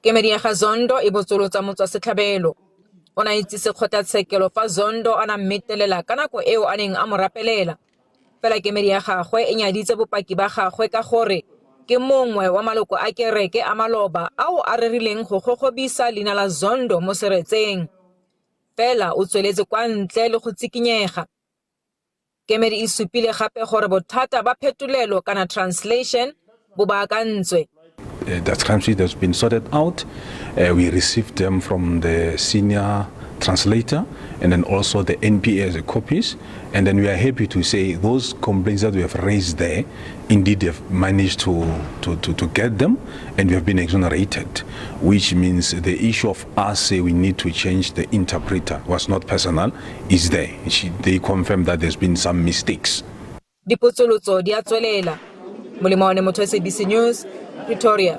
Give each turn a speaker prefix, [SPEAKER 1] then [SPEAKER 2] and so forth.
[SPEAKER 1] Kemedi ya ga Zondo e botsolotsa motswasetlhabelo. O ne a itsise kgotlatshekelo fa Zondo a ne a mmetelela ka nako eo a neng a mo rapelela. Fela kemedi ya gagwe e nyaditse bopaki ba gagwe ka gore ke mongwe wa maloko a kereke a maloba ao a rerileng go gogobisa leina la Zondo mo seretseng. Fela o tsweletse kwa ntle le go tsikinyega. Kemedi e supile gape gore bothata ba phetolelo kana translation bo baakantswe.
[SPEAKER 2] The transcript has been sorted out. We received them from the senior translator and then also the NPA as a copies. And then we are happy to say those complaints that we have raised there, indeed have managed to get them and we have been exonerated, which means the issue of us say we need to change the interpreter was not personal, is there. They confirmed that there's been some mistakes.
[SPEAKER 1] Dipotsolotso di a tswelela. Molemo one motho, SABC News, Pretoria.